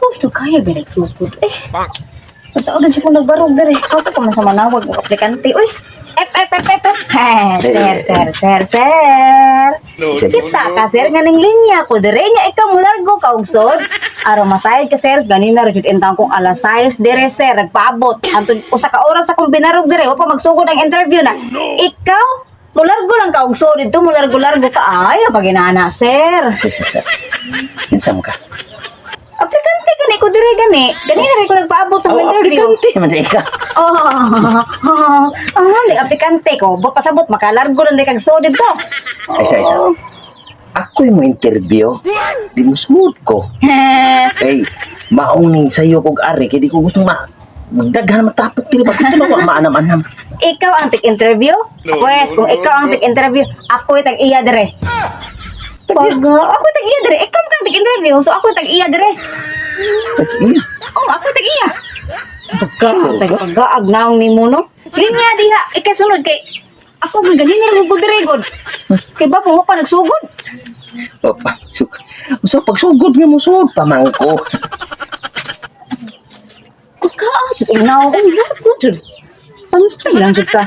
Gusto kaya ba nagsugod? Eh, Pagtaon na siya kung nagbarog dere. Kaso pa man sa manawag ng aplikante. Uy! F, F, F, F, F. Eh, sir, sir, sir, sir. Kita ka, sir, nga ning linya ko. Dere nga ikaw mo largo ka og sod. Aron masayod ka, sir. Ganina ra jud intang kong alas 6 dere, sir. Nagpaabot. Antod usa ka oras akong binarog dere. Wa pa magsugod ang interview na. Ikaw, mulargo lang ka og sod dito, mulargo-largo ka. Ay, paginana, sir. Sir, sir, sir. Kinsa mo ka? Aplikante gani ko dire gani. Ganina ra ko nagpaabot sa Oh, interview. aplikante man di ka. Oh, oh, oh, aplikante ko. Bot pasabot makalargo lang di kag sod dito. Ay, isa, isa. Ako'y mo interview. Di mo smooth ko. Kay maong ning sayo kog ari kay di ko gusto ma magdaghan matapok dili ba gusto na ko maanam-anam. Ikaw ang tig-interview? Pues, kung ikaw ang tig-interview, ako'y tag-iya dire. Pag, ako tag-iya dire. Ikaw ang tig-interview, so ako tag-iya dire. Tag-iya. Oh, ako tag-iya. Pagka, sa paggaag naong ni mo, no? Linya diha, ikasunod kay ako gaganina ra ko dire god. Kay ba kung pa nagsugod? Opa, so pagsugod nga mo sud pa man ko. Pagka, sa naong, oh, largo jud. Pantay lang jud ka.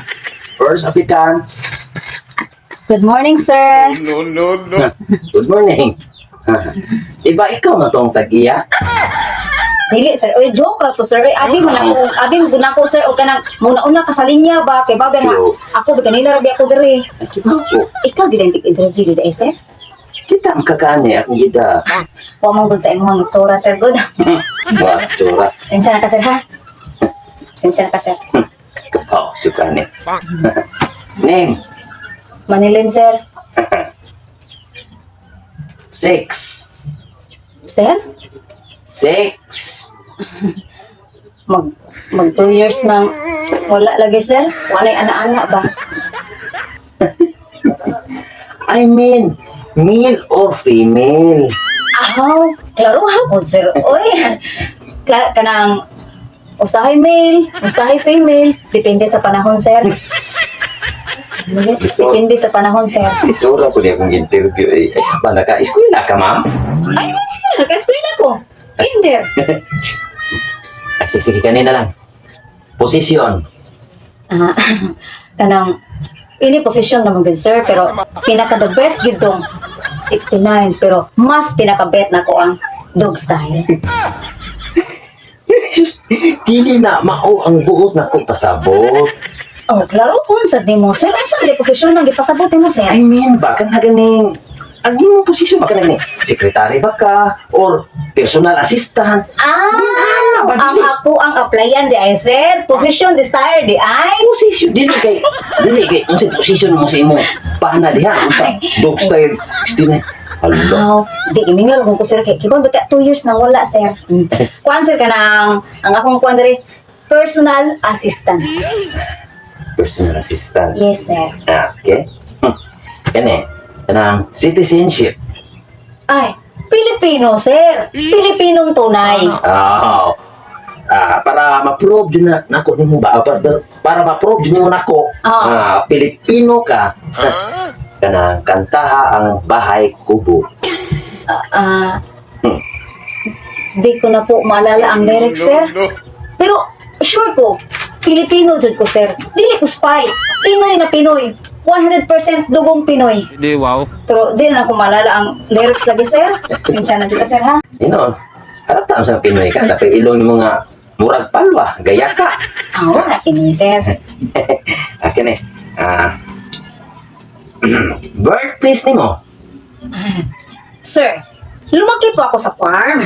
First applicant. Good morning, sir. No, no, no. Good morning. Iba ikaw na tong tag-iya? Dili sir, oy joke ra to sir. Oy abi man ako, abi man ko sir og kanang muna-una ka sa linya ba kay babe nga ako ba kanina ra bi ako diri. Ay, kibaw ko. Ikaw gid ang interview gid eh, sir. Kita ang kakani akong gida. Wa man gud sa imong itsura sir good. Bastura. Sensya na ka sir ha. Sensya na ka sir. Kapaw, sukani. Name, Manilin sir. six. Sir, Six. mag mag 2 years nang wala lagi sir. Walay ana-ana ba? I mean, male or female. Ahaw, klaro ha sir. Oy. Kanang usahay male, usahay female, depende sa panahon sir. Depende sa panahon sir. Isura ko niya akong interview. Eh, ay, sa na ka? Eskwela ka, ma'am? Ay, sir, ka-eskwela ko. Kinder. Ay, sige, sige, kanina lang. Position. Ah, kanang ini posisyon naman gud sir, pero pinaka the best gid tong 69 pero mas pinaka bet na ko ang dog style. Dili na mao ang buot na ko pasabot. Oh, klaro kun sa nimo sir. Asa di posisyon ang gipasabot nimo sir? I mean, ba ka na ganing ang imong posisyon ba ka na ganing sekretary ba ka or personal assistant? Ah, ba, ang dili? ako ang applyan di ay sir. Position desire di ay. Position dili kay unsa position mo sa imong pana diha unsa dog style 69. Hala. Wow, di imingal kung ko sir kay kibon ba 2 years nang wala sir. Kuan sir kanang ang akong kuan diri personal assistant. Personal assistant. Yes sir. Ah, okay. Kani, kanang citizenship. Ay, Pilipino sir. Pilipinong tunay. Ah, ah, para ma-prove din na nako nimo ba para, para ma-prove din nimo nako ah, Pilipino ka. Kanang kantaha ang Bahay Kubo. Ah, di ko na po maalala ang lyrics sir. No. Pero sure ko, Pilipino jud ko sir. Dili ko spy. Pinoy na Pinoy. 100% dugong Pinoy. Di, wow. Pero di na ako maalala ang lyrics lagi sir. Sinsya na jud ka sir ha. You know, halata sa Pinoy ka, dapat ilong nimo nga murag palwa, gaya ka. Ah, wala kini sir. Akin eh. Ah, birthplace nimo. Sir, lumaki po ako sa farm.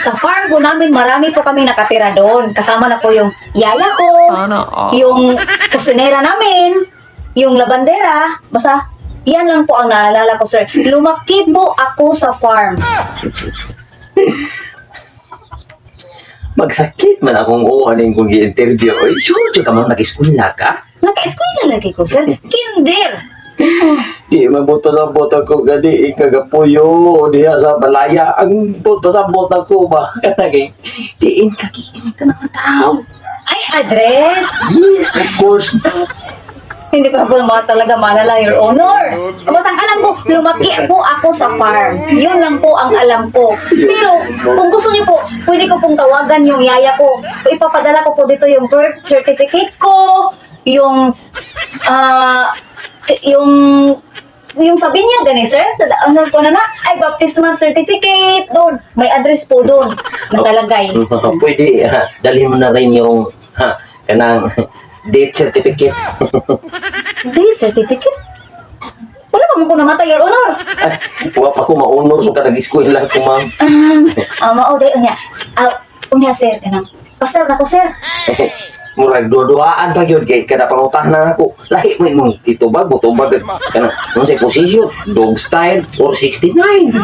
Sa farm po namin, marami po kami nakatira doon. Kasama na po yung yaya ko, Sana all. yung kusinera namin, yung labandera. Basta, yan lang po ang naalala ko, sir. Lumaki po ako sa farm. Magsakit man akong uanin kung gi-interview. Oy, sure jud ka man nag-eskwela ka? Naka-eskwela lagi ko, sir. Kinder. Di man buto sa buto ko gani ikagapuyo diha sa balaya ang buto sa buto ko ba kanagay diin ka kiin ka ng tao. Ay, address. Yes, of course. Hindi ko na po talaga maalala, Your Honor. Basta ang alam ko, lumaki po ako sa farm. Yun lang po ang alam ko. Pero kung gusto niyo po, pwede ko pong tawagan yung yaya ko. Ipapadala ko po dito yung birth certificate ko, yung sabi niya gani, sir, sa ano po na na ay baptismal certificate doon, may address po doon nakalagay. Pwede, ha, dalhin mo na rin yung ha, kanang death certificate. Death certificate? Wala pa man ko namatay, Your Honor. Ay, wa pa ko maunor so kada eskwela ko, ma'am. Mao day unya. Unya, sir, kanang pasal na ko, sir. Murag duha-duhaan pa gyud kay kada pangutana nako. Lahi mo imong itubag, mutubag kanang unsay position, dog style or 69.